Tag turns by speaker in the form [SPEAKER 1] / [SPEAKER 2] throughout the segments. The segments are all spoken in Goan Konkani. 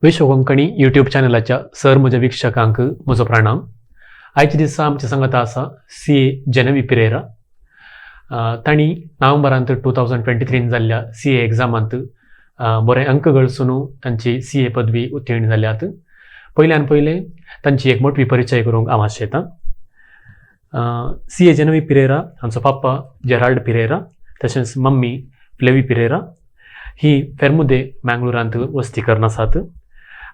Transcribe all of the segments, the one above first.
[SPEAKER 1] विश्व कोंकणी यूट्यूब चॅनलाच्या सर म्हज्या वीक्षकांक म्हजो प्रणाम. आयच्या दिसा आमच्या सांगाता आसा सी ए जेनवी पिरेरा. तांणी नोव्हेंबरांत 2023 जाल्ल्या सी ए एग्जामांत बरे अंक गळसून तांची सी ए पदवी उत्तीर्ण जाल्यात. पयल्यान पयलें तांची एक मोटवी परिचय करूंक हांव आशेतां. सी ए जेनवी पिरेरा हांचो पप्पा जेराल्ड पिरेरा तशेंच मम्मी फ्लेवी पिरेरा ही फेर्मुदे मँगलोरांत वस्ती करून आसात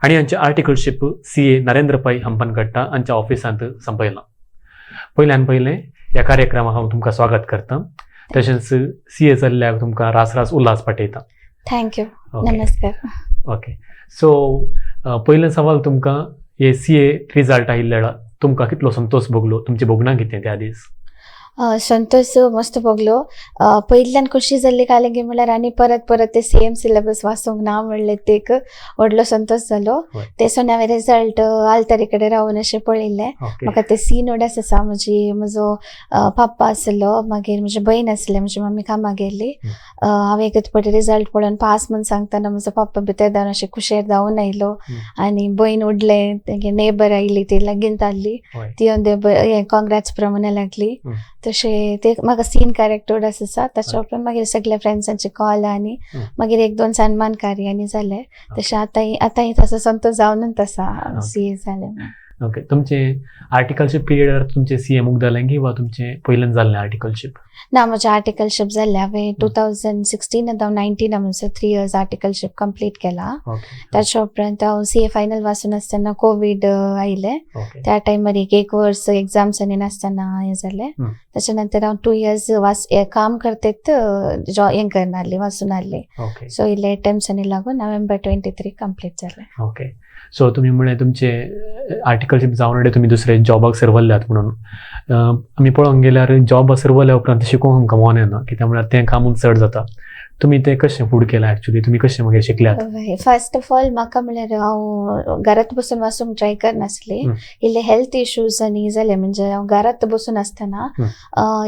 [SPEAKER 1] आनी हांचे आर्टिकलशीप सी ए नरेंद्र पै हंपनकट्टा हांच्या ऑफिसांत संपयलां. पयल्यान पयलें ह्या कार्यक्रमाक हांव तुमकां स्वागत करता, तशेंच सी ए जाल्ल्याक तुमकां रास रास उल्हास पाठयता.
[SPEAKER 2] Thank you.
[SPEAKER 1] Okay.
[SPEAKER 2] नमस्कार.
[SPEAKER 1] ओके, सो पयलें सवाल तुमकां, हे सी ए रिजल्ट आयिल्ल्या तुमकां कितलो संतोश भोगलो? तुमची भोगणां कितें त्या दीस?
[SPEAKER 2] संतोष मस्त भोगलो. पयल्यान खुशी जाल्ली कालें म्हणल्यार आनी परत परत ते सेम सिलेबस वाचूंक ना म्हणलें ते एक व्हडलो संतोश जालो. तेसोन हांवें रिजल्ट आल्तारी कडेन रावन अशें पळयल्लें. म्हाका ते सीन उडास आसा. म्हजी म्हजो पप्पा आसलो, मागीर म्हजी भयण आसलें, म्हजी मम्मी कामाक गेल्ली. हांवें एकच फावटी रिजल्ट पळोवन पास म्हूण सांगतना म्हजो पप्पा भितर धांवन अशें खुशेर धांवून आयलो आनी भयण उडलें, तेगे नेबर आयली, ती लागींच आहली. ती येवन हें कॉंग्रेट्स पुरो लागली. तशें ते म्हाका सीन करेक्ट उडास आसा. ताच्या उपरांत मागीर सगल्या फ्रेंड्सांचे कॉल आनी मागीर एक दोन सन्मान कार्य आनी जालें. तशें आतांय आतांय तसो संतोश जावनूच आसा सी ए जालें म्हणून.
[SPEAKER 1] ओके, तुमचे आर्टिकलशीप पिरियडार तुमचे सी ए मुग जालें की वा तुमचें पयल्यान जाल्लें आर्टिकलशीप?
[SPEAKER 2] ना, म्हजें आर्टिकलशीप जाल्लें. हांवें 2016 हांव 19 म्हणसर 3 इयर्स आर्टिकलशीप कंप्लीट केला. ताच्या उपरांत हांव सी ए फायनल वाचून आसतना कोवीड आयलें. त्या टायमार एक एक वर्स एग्जाम्स आनी नासतना हें जालें. ताच्या नंतर हांव 2 इयर्स वाच हें काम करतेत जॉ हें करनासलें, वाचून आहलें. सो इल्ले एटेम्प्स लागून नोव्हेंबर 23 कंप्लीट जालें.
[SPEAKER 1] ओके, सो तुमी म्हणलें तुमचे आर्टिकलशीप जावन तुमी दुसरे जॉबाक सरवल्यात म्हणून. आमी पळोवंक गेल्यार जॉब सरवल्या उपरांत शिकोवंक आमकां मन येना, कित्याक म्हळ्यार तें कामूच चड जाता. तुमी तें कशें फुडें केलां एक्चुली? तुमी कशें मागीर शिकल्यात?
[SPEAKER 2] फर्स्ट ऑफ ऑल म्हाका म्हणल्यार हांव घरात बसून वाचूंक ट्राय करनासलें. इल्ले हेल्थ इश्यूज आनी जाले, म्हणजे हांव घरात बसून आसतना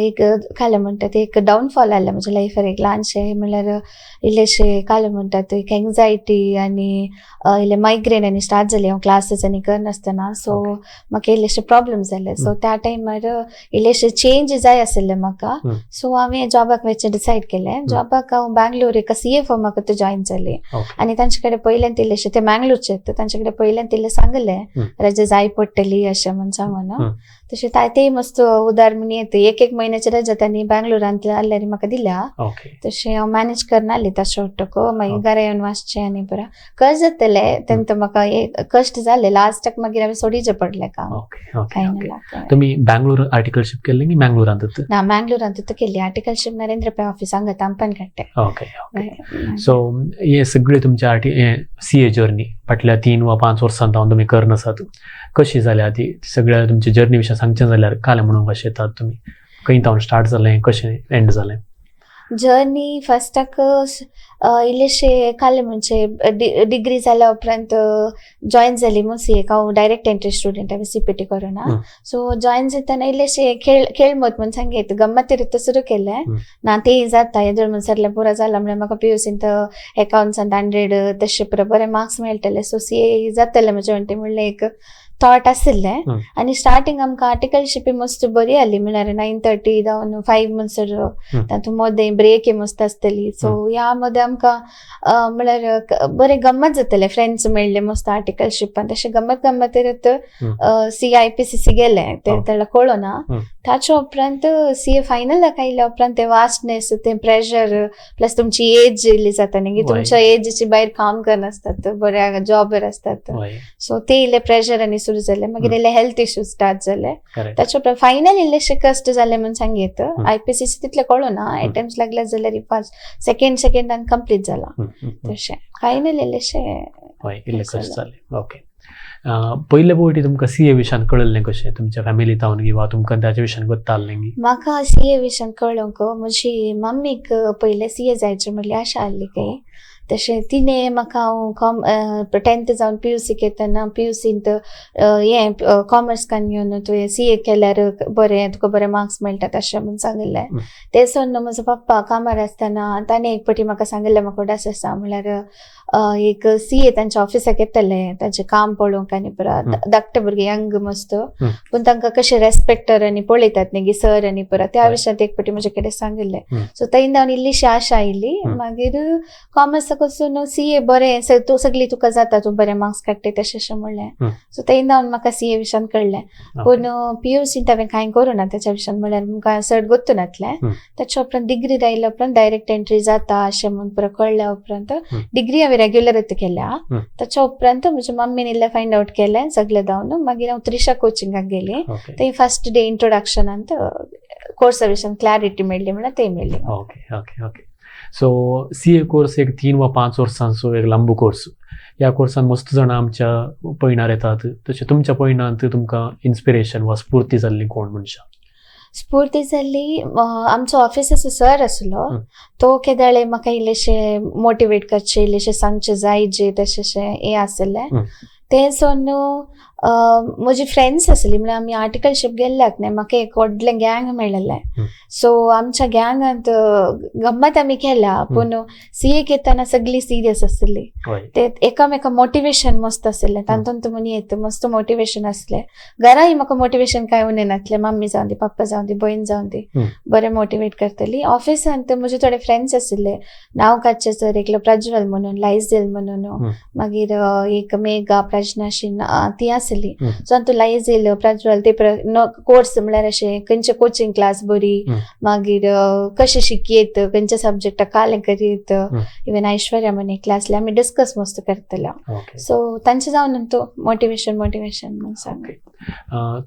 [SPEAKER 2] एक कालें म्हणटा ते एक डावनफॉल आयलें म्हज्या लायफार एक ल्हानशें. म्हणल्यार इल्लेशें कालें म्हणटात एक एंगजायटी आनी इल्ले मायग्रेन आनी स्टार्ट जाले हांव क्लासीस आनी करनासतना. सो म्हाका इल्लेशे प्रॉब्लम जाले. सो त्या टायमार इल्लेशे चेंज जाय आशिल्ले म्हाका. सो हांवें जॉबाक वचचें डिसायड केलें. जॉबाक हांव बँगलोर एका सी ए फर्माक जॉयन जालें. आनी तांचे कडेन पयल्यान इल्लेशे, ते मँगलोरचे, तर तांचे कडेन पयल्यान इल्लें सांगलें, रजा जाय पडटली अशें म्हूण सांगून. तशें तेय मस्त उदार म्हूण येत एक एक म्हयन्याची रजा तांणी बँगलोरांतल्या आसल्यार म्हाका दिल्या. तशें हांव मॅनेज करनासलें ताच्या वटक. मागीर घरा येवन वाचचें आनी बरें कशें जातलें तेन्ना म्हाका एक कश्ट जाले. लास्टाक मागीर हांवें सोडीचें पडलें काम.
[SPEAKER 1] ओके ओके ओके
[SPEAKER 2] फायनलाक.
[SPEAKER 1] तुमी बँगलोर आर्टिकलशीप केल्लें की मँगलोरांतच?
[SPEAKER 2] ना, मँगलोरांत केल्ली आर्टिकलशीप. नरेंद्र पै ऑफिस हांगा तांपनकट्टे.
[SPEAKER 1] ओके ओके सो हे सगळे तुमचे आर्टी हे सी ए जर्नी फाटल्या 3 वा 5 वर्सां जावन तुमी करन आसात, कशी जाल्या ती सगळ्या तुमच्या जर्नी विशीं सांगचें जाल्यार कालें म्हणूंक कशें येतात तुमी? खंय जावन स्टार्ट जालें, कशें एंड जालें?
[SPEAKER 2] जर्नी फर्स्टाक इल्लेशे कालें म्हणजे डिग्री जाल्या उपरांत जॉयन जाली मु सी एक. हांव डायरेक्ट एंट्री स्टुडंट, हांवें सीपीटी करूना. सो जॉयन जातना इल्लेशे खेळ खेळ मत म्हूण सांगेत गम्मत सुरू केलें. ना तें जाता येदोळ म्हणसरलें पुरो जालां म्हळ्यार म्हाका पीयूसींत एकाउंट्सांत 100 तशे पुरो बरे मार्क्स मेळटले, सो सी ए जातलें म्हजें म्हणटे म्हणलें एक थॉट आशिल्लें. आनी स्टार्टींग आमकां आर्टिकलशीप मस्त बरी आसली, म्हणल्यार 9:30 जावन 5 म्हणसर. तातूंत मदें ब्रेक मस्त आसतली. सो ह्या मदें आमकां म्हणल्यार बरें गम्मत जातलें, फ्रेंड्स मेळ्ळे मस्त आर्टिकलशिपान. तशें गम्मत गम्मतीरत C I P C C गेलें ते तेला कळना. ताच्या उपरांत सी ए फायनलाक आयल्या उपरांत ते वास्टनेस, ते प्रेशर, प्लस तुमची एज इल्ली जाता न्ही की तुमच्या एजीची भायर काम करनासतात, बऱ्या जॉबर आसतात. सो ते इल्ले प्रेशर आनी सुरू जाले. मागीर इल्ले हेल्थ इश्यूज स्टार्ट जाले. ताच्या उपरांत फायनल इल्लेशे कश्ट जाले म्हूण सांगयत. I P C सी तितले कळना, एटेम्प्ट लागले जाल्यार फास्ट सेकंड सेकंडान कंप्लीट जाला. तशें फायनल इल्लेशे
[SPEAKER 1] हय, इल्ले कश्ट जाले. ओके, पयले पवटी तुमकां सी ए विशयान कळिल्लें कशें? तुमच्या फॅमिली जावन किंवा तुमकां ताच्या विशयान गोत्ता आसलें की?
[SPEAKER 2] म्हाका सी ए विशयान कळोंक म्हजी मम्मीक पयलें सी ए जायचें म्हणली आशा आहली खंय. तशें तिणें म्हाका हांव कॉम 10th जावन पी यू सी घेतना पी यू सींत हें कॉमर्स घेवन तुवें सी ए केल्यार बरें, तुका बरे मार्क्स मेळटात अशें म्हूण सांगिल्लें. तें सोडून म्हजो पप्पा कामार आसतना ताणें एक फावटी म्हाका सांगिल्लें, म्हाका उडास आसा म्हणल्यार एक सीए तांच्या ऑफिसाक येतले तांचें काम पळोवंक आनी पुरा धाकटे भुरगे यंग मस्त पूण तांकां कशें रेस्पेक्टर आनी पळयतात न्ही सर आनी पुरा त्या विशयांत एक फावटी म्हजे कडेन सांगिल्लें. सो थंय जावन इल्लीशी आशा आयली. मागीर कॉमर्साक वचून सीए बरें तूं सगळी तुका जाता, तूं बरे मार्क्स काडटे तशें अशें म्हणलें. सो थंय जावन म्हाका सीए विशयान कळ्ळें. पूण पीयूसीन हांवें कांय करूं ना त्याच्या विशयान, म्हणल्यार म्हाका चड गोत्तू नासलें. ताच्या उपरांत डिग्री आयल्या उपरांत डायरेक्ट एंट्री जाता अशें म्हूण पुरो कळ्ळ्या उपरांत डिग्री हांवें रेग्युलरच केल्या. ताच्या उपरांत म्हज्या मम्मीन इल्लें फायंड आवट केलें सगळें जावन मागीर हांव त्रिशा कोचिंगाक गेलें. थंय फर्स्ट डे इंट्रोडक्शनांत कोर्सा विशयान क्लॅरिटी मेळ्ळी म्हणल्यार थंय मेळ्ळी.
[SPEAKER 1] Okay okay okay. So CA course एक 3 वा 5 वर्सांचो एक लांबू कोर्स. ह्या कोर्सान मस्त जाणां आमच्या पयणार येतात, तशें तुमच्या पयणांत तुमकां इन्स्पिरेशन वा स्फूर्ती जाल्ली कोण मनशां?
[SPEAKER 2] स्फूर्ती जाल्ली आमचो ऑफिसाचो सर आसलो, तो केदाळे म्हाका इल्लेशें मोटिवेट करचें, इल्लेशें सांगचें जाय जे तशें हें आसलें. तें सोडून म्हजी फ्रेंड्स आसली, म्हळ्यार आमी आर्टिकलशीप गेल्ल्याक न्ही म्हाका एक व्हडलें गँग मेळिल्लें. सो आमच्या गँगांत गम्मत आमी केल्या पूण सीए घेतना सगळी सिरियस आसली. ते एकामेका मोटिवेशन मस्त आसलें, तातूंत म्हण येत मस्त मोटिवेशन आसलें. घराय म्हाका मोटिवेशन कांय उणें नासलें, मम्मी जावन दी, पप्पा जावन दी, भयण जावन दी, बरें मोटिवेट करतली. ऑफिसांत म्हजे थोडे फ्रेंड्स आशिल्ले, नांव काडचें सर एकलो प्रज्वल म्हणून, लायझेल म्हणून, मागीर एक मेघा, प्रज्ञा ती आसली. सो आनी तूं लायझेल, प्रज्वल ते कोर्स म्हळ्यार अशें खंयचे कोचिंग क्लास बरी, मागीर कशें शिकयत, खंयच्या सब्जेक्टाक कालें करीत, इवन ऐश्वर्या म्हण एक क्लासले आमी डिस्कस मस्त करतले. सो तांचे जावन तो मोटिवेशन मोटिवेशन म्हूण सांग.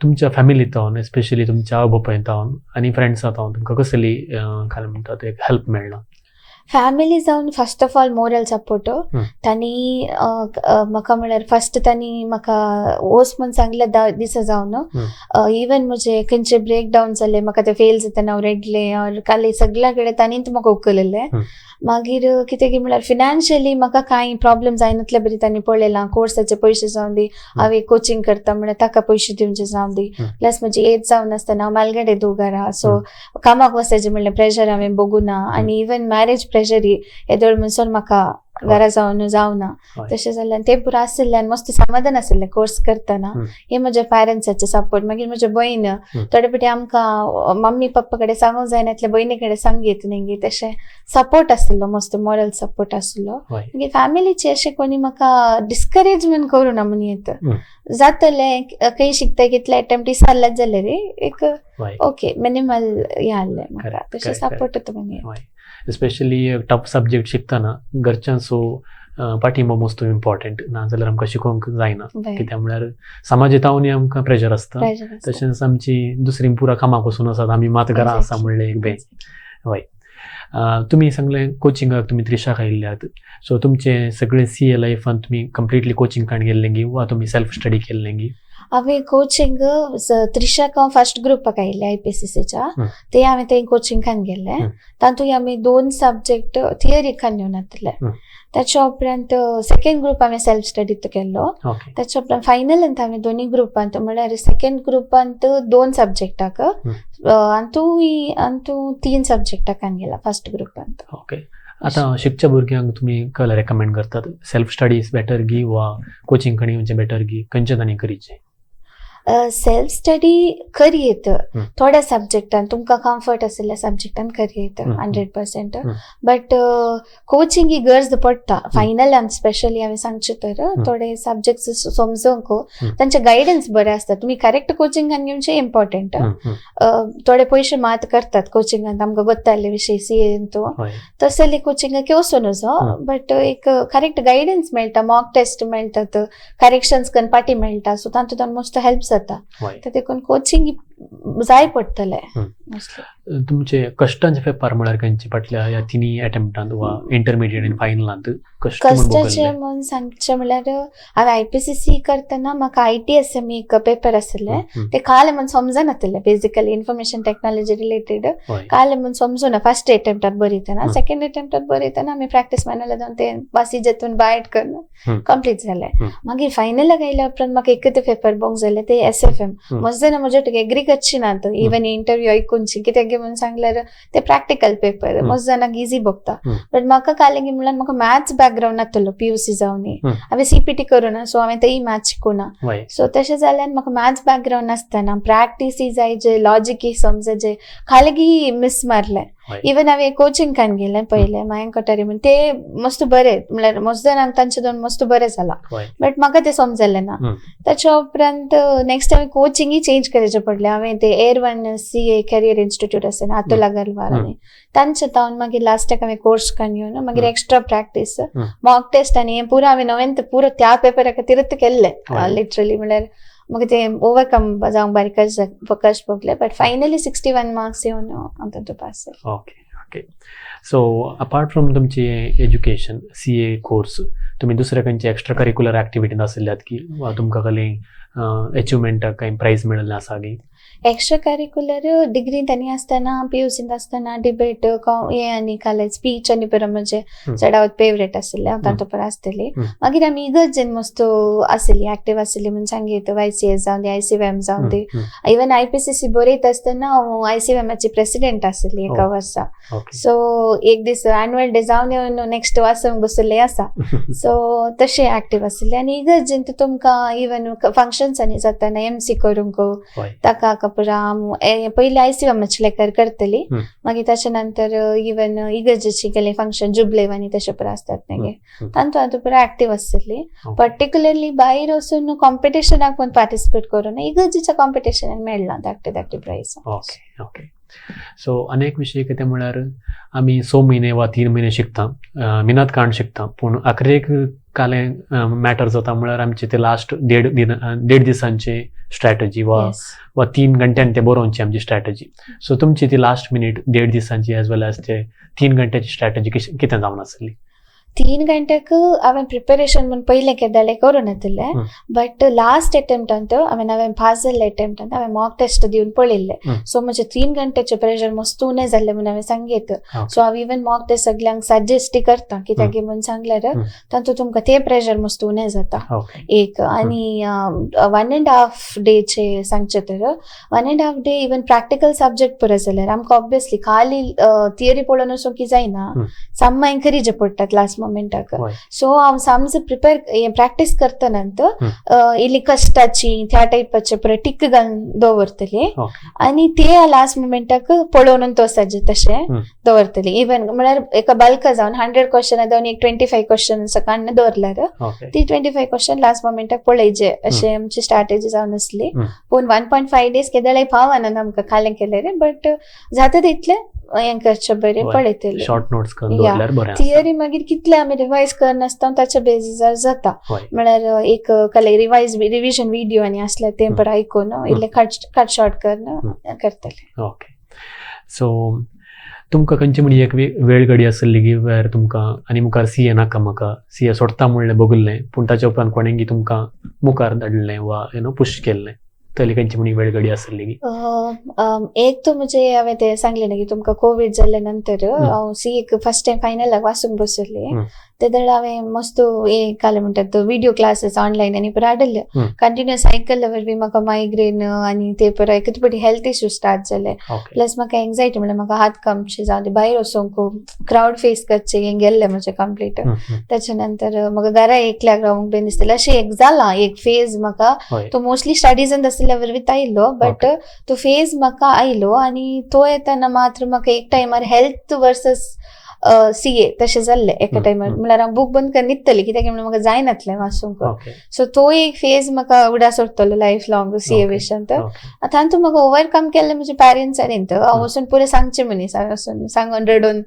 [SPEAKER 1] तुमच्या फॅमिलींत स्पेशली तुमच्या आवय बापायन आनी फ्रेंड्सां तुमकां कसली काय म्हणटात एक हेल्प मेळ्ळा?
[SPEAKER 2] फॅमिली जावन first of all moral support तांणी म्हाका, म्हळ्यार फर्स्ट तांणी म्हाका वोस म्हूण सांगले दिसा जावन इवन म्हजे खंयचे ब्रेक डावन जाले, म्हाका ते फेल जातना हांव रडलें ऑर काल सगळ्या कडेन तांणीच म्हाका उखललें. मागीर कितें की म्हळ्यार फिनान्शियली म्हाका कांय प्रॉब्लम जायनातले बरी तांणी पळयलां. कोर्साचे पयशे जावन दी, हांव कोचिंग करता म्हळ्यार ताका पयशे दिवचे जावन दी, प्लस म्हजी एज जावन आसतना हांव म्हालगडे दोगारा, सो कामाक वचपाचें म्हणल्यार प्रेशर हांवें बगूना आनी इवन मॅरेज प्रेशर येदोळ म्हणसर म्हाका घरा जावन जावना तशें जाल्ल्यान तें पुरो आशिल्ल्यान मस्त समाधान आशिल्लें कोर्स करतना. हे म्हज्या पॅरंट्साचे सपोर्ट. मागीर म्हज्या भयण थोडे फावटी आमकां मम्मी पप्पा कडेन सांगूंक जायना इतले भयणी कडेन सांगीत न्ही, तशें सपोर्ट आशिल्लो, मस्त मॉरल सपोर्ट आशिल्लो. मागीर फॅमिलीचे अशें कोणी म्हाका डिस्करेजमेंट करूं ना म्हूण येत जातलें, खंय शिकता कितले एटेम्प्ट विसरलेच जाल्यार एक ओके मिनिमल हें आहलें म्हाका, तशें सपोर्ट होता.
[SPEAKER 1] स्पेशली टफ सब्जेक्ट शिकतना घरच्यांचो पाठिंबो मस्त इम्पॉर्टंट, ना जाल्यार आमकां शिकोवंक जायना. कित्याक म्हळ्यार समाजेतावनूय आमकां प्रेशर आसता, तशेंच आमची दुसरी पुरा कामाक वचून आसात, आमी मात घरा आसा म्हणलें एक बें. हय, तुमी सांगलें कोचिंगाक तुमी त्रिशाक आयिल्ल्यात, सो तुमचें सगळें सीए लायफान तुमी कंप्लिटली कोचिंग काण गेल्लें गी वा तुमी सेल्फ स्टडी केल्लें गी?
[SPEAKER 2] हांवें कोचिंग त्रिशाक हांव फर्स्ट ग्रुपाक आयिल्लें आयपीसीसीच्या, ते हांवें थंय कोचिंगान गेल्लें. तातूंत आमी 2 सब्जेक्ट थियरी खान घेवन येतले. ताच्या उपरांत सेकेंड ग्रुप हांवें सेल्फ स्टडीत केल्लो. ताच्या उपरांत फायनलांत हांवें दोनूय ग्रुपांत म्हळ्यार सेकेंड ग्रुपांत 2 सब्जेक्टाक आनी तूं 3 सब्जेक्टाक गेला फर्स्ट ग्रुपांत.
[SPEAKER 1] ओके, आतां शिकच्या भुरग्यांक तुमी कला रेकमेंड करतात, सेल्फ स्टडी is better गी वा कोचिंग खणी वचचें बेटर गी, खंयचें तांणी करीचें?
[SPEAKER 2] सेल्फ स्टडी करयेत थोड्या सब्जेक्टान, तुमकां कम्फर्ट आशिल्ल्या सब्जेक्टान करयेत 100%, बट कोचिंग ही गरज पडटा फायनलान स्पेशली. हांवें सांगचें तर थोडे सब्जेक्ट्स समजूंक तांचे गायडन्स बरें आसता, तुमी करेक्ट कोचिंगान घेवचें इम्पॉर्टंट. थोडे पयशे मात करतात कोचिंगान, आमकां गोत्ताले विशय सीएन तो तसले कोचिंगाक वचूं नजो, बट एक करेक्ट गायडन्स मेळटा, मॉक टेस्ट मेळटात, करेक्शन्स करून पाटी मेळटा, सो तातूंत मस्त हेल्प जाता. तर देखून कोचिंग जाय पडटलें.
[SPEAKER 1] तुमचे कश्टांचे पेपर म्हळ्यार खंयचे फाटल्या ह्या 3 एटेम्प्टांत वा इंटरमिडिएट आनी फायनलांत
[SPEAKER 2] कश्टाचे म्हूण सांगचें म्हळ्यार हांवें आयपीसीसी करतना म्हाका आयटीएसएम एक पेपर आशिल्लें, ते काल म्हूण समजनातलें, बेसिकली इन्फॉर्मेशन टेक्नॉलॉजी रिलेटेड काल म्हूण समजुना फर्स्ट एटेम्प्टात बरयतना. सेकंड एटेम्प्टात बरयतना आमी प्रॅक्टीस मॅन्युअल जावन ते वासी जेतून बायट करून कंप्लीट जालें. मागीर फायनलाक आयल्या उपरांत म्हाका एकच पेपर बोंक जालें ते एसएफएम. मस्त जाणां म्हज्या एग्री करची ना तो इवन इंटरव्यू आयकूनची कित्याक म्हणून सांगल्यार ते प्रॅक्टिकल पेपर मस्त जाणांक इजी बघता. बट म्हाका कालें की म्हणल्यार म्हाका मॅथ्स बॅकग्रावंड नातलो पीयूसी जावन, हांवें सीपीटी करूना, सो हांवें तेय मॅथ्स शिकूना. सो तशें जाल्यान म्हाका मॅथ्स बॅकग्रावंड नासतना प्रॅक्टीसय जाय, जे लॉजिकय समजचे खालगी मिस मारलें. इवन हांवें कोचिंगान गेलें पयलें मयंक कोठारी म्हण, ते मस्त बरें म्हणल्यार मस्त जाणांक तांचे दोन मस्त बरें जालां, बट म्हाका तें समजलें ना. ताच्या उपरांत नेक्स्ट हांवें कोचिंगय चेंज करचें पडलें. हांवें ते air one CA career institute आसा ना अतुल अगरवाल, आनी तांचे तावन मागीर लास्टाक हांवें कोर्स काडून येवन मागीर एक्स्ट्रा प्रॅक्टीस, मॉक टेस्ट आनी हें पुरो हांवें नवें पुरो त्या पेपरा खातीरच केल्लें लिटरली. म्हणल्यार म्हाका तें ओवरकम जावंक बारीक कश्ट भोगले, बट फायनली 61 मार्क्स येवन हांव तातूंत पास जालें.
[SPEAKER 1] Okay, so apart from तुमची एज्युकेशन, सीए कोर्स, तुमी दुसऱ्या खंयच्या एक्स्ट्रा करिक्युलर ऍक्टिव्हिटीन आशिल्ल्यात की वा तुमकां कसली एचिवमेंटाक कांय प्रायज मेळिल्लें आसा की?
[SPEAKER 2] एक्स्ट्रा करिक्युलर डिग्रींत आनी आसतना, पीयूसींत आसतना डिबेट हें आनी कालेज स्पीच आनी पुरो म्हजें चडावत फेवरेट आशिल्लें, हांव तातूंत पुरो आसतली. मागीर आमी इगर्जेन मस्त आसली, एक्टीव आसली म्हूण सांगीत, वायसीएस जावन दी, आयसीव्हीएम जावन दी, इवन आयपीसीसी बरयत आसतना हांव आयसीव्हीएमाची प्रेसिडेंट आसली एका वर्सा. सो एक दीस एन्युअल डे जावन येवन नेक्स्ट वाचूंक बशिल्लें आसा. सो तशें एक्टीव आसलें. आनी इगर्जेन तुमकां इवन फंक्शन्सांनी जाताना एमसी करूंक ताका पुरा पयलीं आयसीव्हीएमाची लेकर करतली, मागीर ताच्या नंतर इवन इगर्जेची केले फंक्शन जुबलेव आनी तशें पुरो आसतात मागीर तातूंत हांव पुरो एक्टीव आसतली. पर्टिक्युलरली भायर वचून कॉम्पिटिशनाक पण पार्टिसिपेट करून इगर्जेच्या कॉम्पिटिशनाक मेळ्ळा धाकटे धाकटे प्रायज.
[SPEAKER 1] ओके ओके, सो अनेक विशय कितें म्हळ्यार आमी 6 म्हयने वा 3 म्हयने शिकता, मिनात काण शिकता, पूण आखरेक कालें मॅटर जाता म्हळ्यार आमचे ते लास्ट देड दिसांचे स्ट्रॅटजी वा वा 3 घंट्यान ते बरोवची आमची स्ट्रॅटजी. सो तुमची ती लास्ट मिनीट देड दिसांची एज वेल एज ते 3 घंट्याची स्ट्रॅटजी कितें जावन आसली?
[SPEAKER 2] 3 घंट्याक हांवें प्रिपेरेशन म्हूण पयलें केदाळे करूं नातिल्लें, बट लास्ट अटेम्प्टांत हांवें पास जाल्ले अटेम्प्टांत हांवें मॉक टेस्ट दिवन पळयल्लें. सो म्हजें 3 घंट्याचें प्रेशर मस्त उणें जाल्लें म्हूण हांवें सांगीत. सो हांव इवन मॉक टेस्ट सगल्यांक सजेस्ट करता, कित्याक म्हूण सांगल्यार तातूंत तुमकां तें प्रेशर मस्त उणें जाता एक. आनी 1.5 डेचे सांगचें तर 1.5 डे इवन प्रॅक्टिकल सब्जेक्ट पुरो जाल्यार आमकां ऑब्वियसली खाली थियरी पळोवन वचूंक की जायना, साम एनकरेज पडटात लास्ट मोमेंटाक. सो हांव सामज प्रिपेर प्रॅक्टीस करतना इल्ली कश्टाची त्या टायपाचे पुरो टिक घालून दवरतली आनी ते लास्ट मोमेंटाक पळोवन तोसाचे तशें दवरतली. इवन म्हळ्यार एका बल्क जावन 100 क्वेश्चन जावन एक 25 क्वेश्चन काडून दवरल्यार ती 25 क्वेश्चन लास्ट मोमेंटाक पळयचे अशें आमची स्ट्रॅटेजी जावन आसली. पूण 1.5 डेज केदळाय पावना आमकां खालें केल्यार, बट जाता तितलें हें करचें बरें पळयतलें.
[SPEAKER 1] शॉर्ट नोट्स करून दवरल्यार बरें.
[SPEAKER 2] थियरी मागीर कितले आमी रिवायज करनासतना ताच्या बेजीसार जाता, म्हळ्यार एक कले रिविजन व्हिडिओ आनी आसल्यार तें पळय आयकून इल्लें कट शॉर्ट करून करतलें.
[SPEAKER 1] ओके, सो तुमकां खंयची म्हणजे एक वेळ घडी आसली की वेर तुमकां आनी मुखार सीए नाका, म्हाका सीए सोडटा म्हणलें बगुल्लें, पूण ताच्या उपरांत कोणेंगी तुमकां मुखार धाडलें वा you know push केल्लें, तरी खंयची म्हणी वेळ घडी आसली की?
[SPEAKER 2] एक तो म्हणजे हांवें तें सांगलें ना की तुमकां कोवीड जाल्ल्या नंतर हांव सीएक फर्स्ट टायम फायनलाक वाचूंक बसली, तेदळ हांवें मस्त हें कालें म्हणटात व्हिडिओ क्लासीस ऑनलायन आनी पुरो हाडले कंटिन्युअस आयकल्ल्या वरवीं म्हाका मायग्रेन आनी ते पुरो कितें पटी हेल्थ इश्यू स्टार्ट जाले. प्लस म्हाका एंग्जायटी म्हणल्यार म्हाका हात कामचे जावं ते भायर वचोंक क्रावड फेस करचें हें गेल्लें म्हजें कंप्लीट. ताच्या नंतर म्हाका घरा एकल्याक रावंक बीन दिसतालें, अशें एक जालां एक फेज म्हाका. तो मोस्टली स्टडीजान आशिल्ल्या वरवीं आयलो, बट तो फेज म्हाका आयलो आनी तो येताना मात्र म्हाका एक टायमार हेल्थ वर्सस सीए तशें जाल्लें एका टायमार. म्हणल्यार हांव बूक बंद करून न्हिदतलें कित्याक म्हणल्यार म्हाका जायनातलें वाचूंक. सो तो एक फेज म्हाका उडास उरतलो लायफ लॉंग सीए विशयांत. आतां तातूंत म्हाका ओवरकम केल्लें म्हज्या पॅरंट्सांनी, हांव वचून पुरें सांगचें मनीस, हांवें वचून सांगून रडून.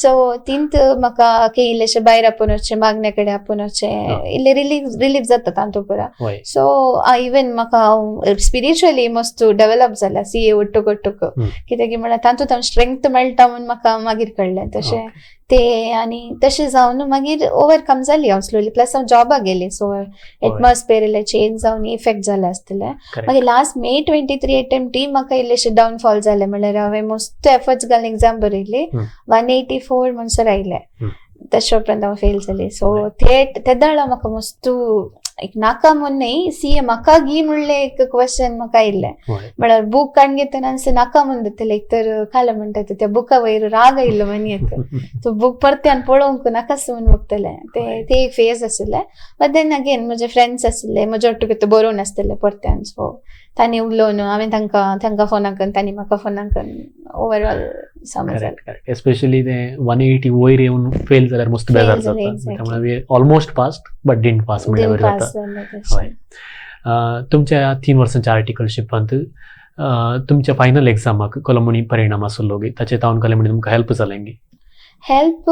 [SPEAKER 2] सो तींत म्हाका इल्लेशें भायर आपोवन वचचें, मागण्या कडेन आपोवन वचचें, इल्लें रिलीफ जाता तातूंत पुरा. सो इवन म्हाका हांव स्पिरिच्युअली मस्त डेवलप जाला सीए ಒಟ್ಟುक ಒಟ್ಟುक, कित्याक म्हणल्यार तातूंत हांव स्ट्रेंथ मेळटा म्हूण म्हाका मागीर कळ्ळें तशें ते. आनी तशें जावन मागीर ओवरकम जाली हांव स्लोली. प्लस हांव जॉबाक गेलें, सो एटमॉस्फियर इल्लें चेंज जावन इफेक्ट जालें आसतलें. मागीर लास्ट मे 23 अटेम्प्टी म्हाका इल्लेशें डावनफॉल जालें, म्हणल्यार हांवें मस्त एफर्ट्स घालून एक्झाम बरयली, 184 म्हणसर आयलें, तशें उपरांत हांव फेल जालें. सो ते तेदळा म्हाका मस्त एक नाका म्हूण न्हय, सीए म्हाका गी म्हणलें एक क्वेश्चन म्हाका आयिल्लें. म्हळ्यार बूक काडून घेतना नाका म्हूण जातलें, एक तर खालें म्हणटा त्या बुका वयर राग आयिल्लो मनी. सो बूक परत्यान पळोवंक नाकाच म्हूण बघतलें, ते ते एक फेज आशिल्लें. बट then again म्हजे फ्रेंड्स आशिल्ले, म्हज्या ಒಟ್ಟಿಗೆ बरोवन आसतले परत्यान, सो तांणी उलोवन हांवें तांकां तांकां फोना करून, तांणी म्हाका फोना करून ओवरऑल समज.
[SPEAKER 1] करेक्ट करेक्ट, एस्पेशली ते 180 वयर येवन फेल जाल्यार मस्त बेजार जाता. त्यामुळे almost passed but didn't pass म्हणल्यार जाता. हय, तुमच्या 3 वर्सांच्या आर्टिकलशिपांत तुमच्या फायनल एग्जामाक कलमणी परिणाम आसलो गी, ताचे तावन कलमणी तुमकां हेल्प जालें गी?
[SPEAKER 2] हेल्प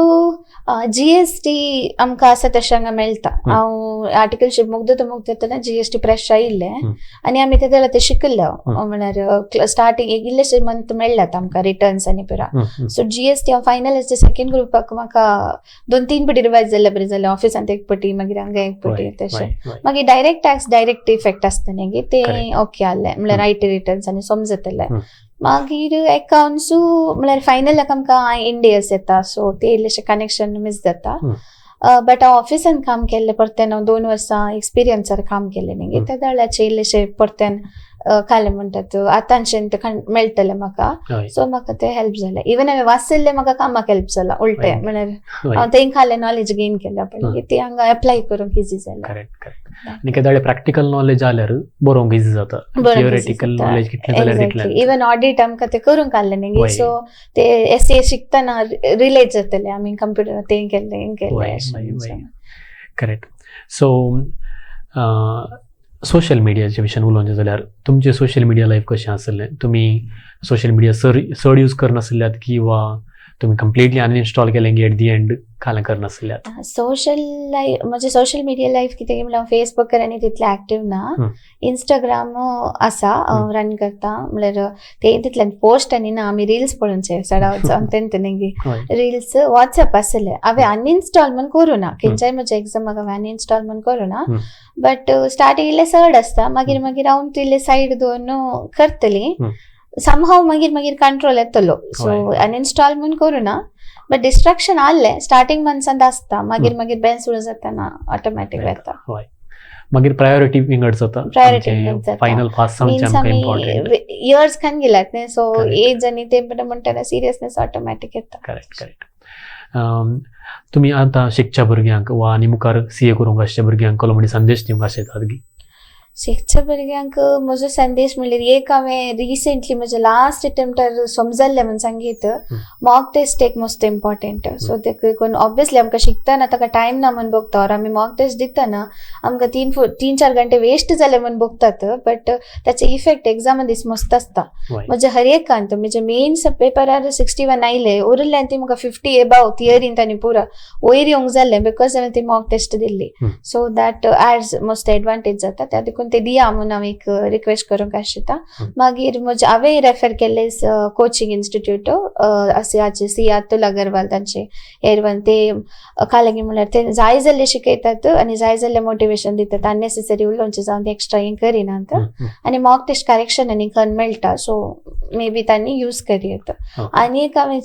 [SPEAKER 2] जीएसटी आमकां आसा तशें हांगा मेळटा. हांव आर्टिकलशीप मुगदता मुगदतना जीएसटी फ्रेश आयिल्लें आनी आमी ते ते शिकल्ले, म्हळ्यार स्टार्टींग एक इल्लेशे मंथ मेळ्ळ्यात आमकां रिटर्न्स आनी पुरा. सो जीएसटी हांव फायनल सेकंड ग्रुपाक म्हाका 2-3 पटी रिवायज जाल्ले बरें जालें, ऑफिसांत एक पटी, मागीर हांगा एक पटी तशें. मागीर डायरेक्ट टॅक्स डायरेक्ट इफेक्ट आसता न्ही, ते ओके आहलें, म्हळ्यार IT returns आनी समजतलें. मागीर एकाउंट्सू म्हळ्यार फायनलाक आमकां इंडियस येता, सो ते इल्लेशें कनेक्शन मीस जाता. बट हांव ऑफिसान काम केल्लें परत्यान, हांव 2 वर्सां एक्सपिरियन्सार काम केलें न्ही, त्या दळाचें इल्लेशें परत्यान खालें म्हणटात आतांशें मेळटलें म्हाका, सो म्हाका तें हेल्प जालें. इवन हांवें वाचिल्लें म्हाका कामाक हेल्प जाला उलटें, म्हळ्यार हांव तें खालें नॉलेज गेन केलें पळय, ती हांगा एप्लाय करूंक इजी जालें.
[SPEAKER 1] करेक्ट करेक्ट, आनी केदाळे प्रॅक्टिकल नॉलेज जाल्यार बरोवंक इजी जाता, थियोरेटिकल नॉलेज कितलें जाल्यार तितलें.
[SPEAKER 2] इवन ऑडिट आमकां तें करूंक आहलें न्ही, सो ते एस ए शिकतना रिलेट जातलें आमी कंप्युटर तें केल्लें हें केल्लें.
[SPEAKER 1] करेक्ट. सो सोशल मिडियाच्या विशयान उलोवचें जाल्यार तुमचें सोशल मिडिया लायफ कशें आसलें? तुमी सोशल मिडिया चड यूज करनासल्यात किंवा तुमी कंप्लिटली अनइन्स्टॉल केलें की एट the and खालें करनासल्यात?
[SPEAKER 2] सोशल लायफ म्हजें सोशल मिडिया लायफ कितें म्हणल्यार फेसबुकार आनी तितलें एक्टीव ना, इंस्टाग्राम आसा रन करता, म्हणल्यार ते तितल्यान पोस्ट आनी ना, आमी रिल्स पळोवचे चडावत तें न्ही, रिल्स. वॉट्सएप आसलें हांवें अनइन्स्टॉल म्हूण करूं ना, खंयच्याय म्हज्या एग्जामाक हांवें अनइन्स्टॉल म्हूण करूं ना, बट स्टार्टींग इल्लें चड आसता, मागीर मागीर हांव इल्लें सायड दवरून करतली, समहाव मागीर मागीर कंट्रोल येतलो. सो अनइन्स्टॉल म्हूण करूं ना, बट डिस्ट्रक्शन आहलें स्टार्टींग मंथ्सांत आसता, मागीर मागीर बेंच सुरू जाताना ऑटोमॅटीक वता.
[SPEAKER 1] हय, मागीर प्रायोरिटी विंगड जाता,
[SPEAKER 2] प्रायोरिटी विंगड जाता,
[SPEAKER 1] फायनल पास
[SPEAKER 2] मीन्स आमी इयर्स खान गेल्यात न्ही, सो एज आनी ते म्हणटना सिरियसनेस ऑटोमॅटीक येता.
[SPEAKER 1] Correct correct. तुमी आतां शिकच्या भुरग्यांक वा आनी मुखार सीए करूंक आसच्या भुरग्यांक कसलो म्हणी संदेश दिवंक आशेतात गी?
[SPEAKER 2] शिकच्या भुरग्यांक म्हजो संदेश म्हणल्यार एक हांवें रिसेंटली म्हज्या लास्ट अटेम्प्टार समजल्लें म्हूण सांगीत, मॉक टेस्ट एक मोस्ट इम्पॉर्टंट. सो ते कोण ऑब्वियसली आमकां शिकतना ताका टायम ना म्हूण बघता, ऑर आमी मॉक टेस्ट दितना आमकां 3-4 घंटे वेस्ट जाले म्हूण बघतात, बट ताचे इफेक्ट एग्जामा दीस मस्त आसता. म्हज्या हर एकांत म्हजे मेन्स पेपरार 61 आयले, उरिल्ल्यान ती म्हाका 50 एबाव थियरींत आनी पुरा वयर येवंक जालें, because हांवें ती मॉक टेस्ट दिल्ली. So that adds most advantage जाता, त्या देखून ते दिया म्हूण हांव एक रिक्वेस्ट करूंक आशिता. मागीर म्हजे हांवें रेफर केल्ले कोचिंग इन्स्टिट्यूट आसा सी अतुल अगरवाल तांचे एरवन, ते कालगी म्हणल्यार ते जाय जाल्ले शिकयतात आनी जाय जाल्ले मोटिवेशन दितात, अननेसेसरी उलोवचें जावन ते एक्स्ट्रा हें करिनात, आनी मॉक टेस्ट करेक्शन आनी खंय मेळटा, सो मे बी तांणी यूज करूं. आनी एक हांवें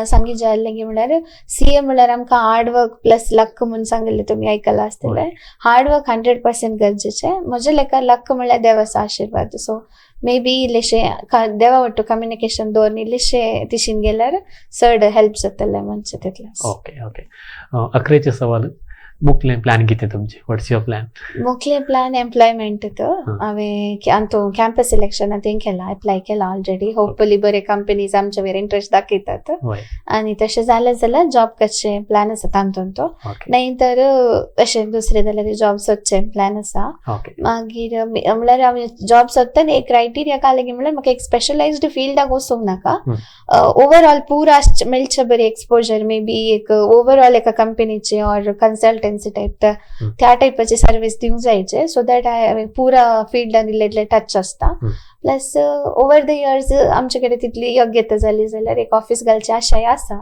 [SPEAKER 2] सांगी जाय आसलें की म्हणल्यार सीए म्हणल्यार आमकां हार्ड वर्क प्लस लक म्हूण सांगिल्लें, तुमी आयकलां आसतलें. हार्ड वर्क 100% गरजेचें, म्हज्या लेखार लक म्हणल्यार देवाचो आशिर्वाद. सो मे बी इल्लेशें देवा वट्टू कम्युनिकेशन दवरून इल्लेशें तिशीन गेल्यार चड हेल्प जातलें म्हणजे तितलें.
[SPEAKER 1] ओके ओके, अकरेचें सवाल, मुखलें प्लॅन कितें तुमचें? What's your plan?
[SPEAKER 2] मुखलें plan employment तो हांवें अंतू कॅम्पस सिलेक्शन तें केलां, एप्लाय केलां ऑलरेडी. होपफुली बरे कंपनीज आमच्या वयर इंट्रस्ट दाखयतात आनी तशें जालें जाल्यार जॉब करचें प्लॅन आसा तातूंत तो, नाही तर अशें दुसरें जाल्यार जॉब सोदचें प्लॅन आसा. मागीर म्हणल्यार हांवें जॉब सोदतना एक क्रायटेरिया काडलें की म्हणल्यार म्हाका एक स्पेशलायज्ड फिल्डाक वचूंक नाका, ओवरऑल पुरा मेळचें बरी एक्सपोजर, मे बी एक ओवरऑल एका कंपनीचे ऑर कन्सल्टन्सी टायप त्या टायपाची सर्वीस दिवंक जायचे, सो that हांवें पुरा फिल्डान इल्लें टच आसता. प्लस ओवर the years आमचे कडेन तितली योग्यता जाली जाल्यार एक ऑफिस घालची आशाय आसा,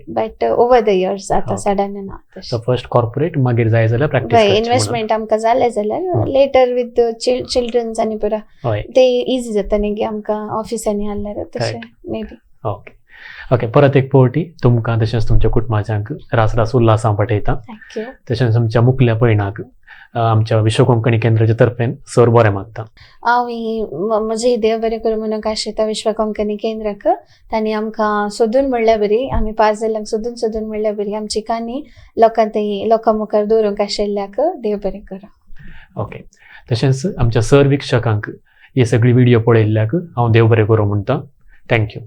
[SPEAKER 2] बट ओवर the years आतां सडन ना.
[SPEAKER 1] फर्स्ट कॉर्पोरेट, मागीर जाय जाल्यार प्रॅक्टीस,
[SPEAKER 2] इन्वेस्टमेंट आमकां जालें जाल्यार लेटर विथ चिल्ड्रन्स आनी पुरा ते इजी जाता न्ही आमकां ऑफिसांनी हाडल्यार तशें मे बी.
[SPEAKER 1] ओके ओके, परत एक पावटी तुमकां तशेंच तुमच्या कुटुंबाच्यांक रास रास उल्हासां पाठयता, तशेंच तुमच्या मुखल्या पयणाक आमच्या विश्व कोंकणी केंद्राच्या तर्फेन सर बरें मागता.
[SPEAKER 2] हांव ही म्हजे देव बरें करूं म्हणूंक आशेता विश्व कोंकणी केंद्राक. तांणी आमकां सोदून म्हणल्यार बरी, आमी 5 जाणांक सोदून सोदून म्हणल्यार बरी आमची काणी लोकां थंय लोकां मुखार दवरूंक आशिल्ल्याक देव बरें करूं.
[SPEAKER 1] ओके, तशेंच आमच्या सर वीक्षकांक ही सगळी व्हिडिओ पळयल्ल्याक हांव देव बरें करूं म्हणटा. Thank you.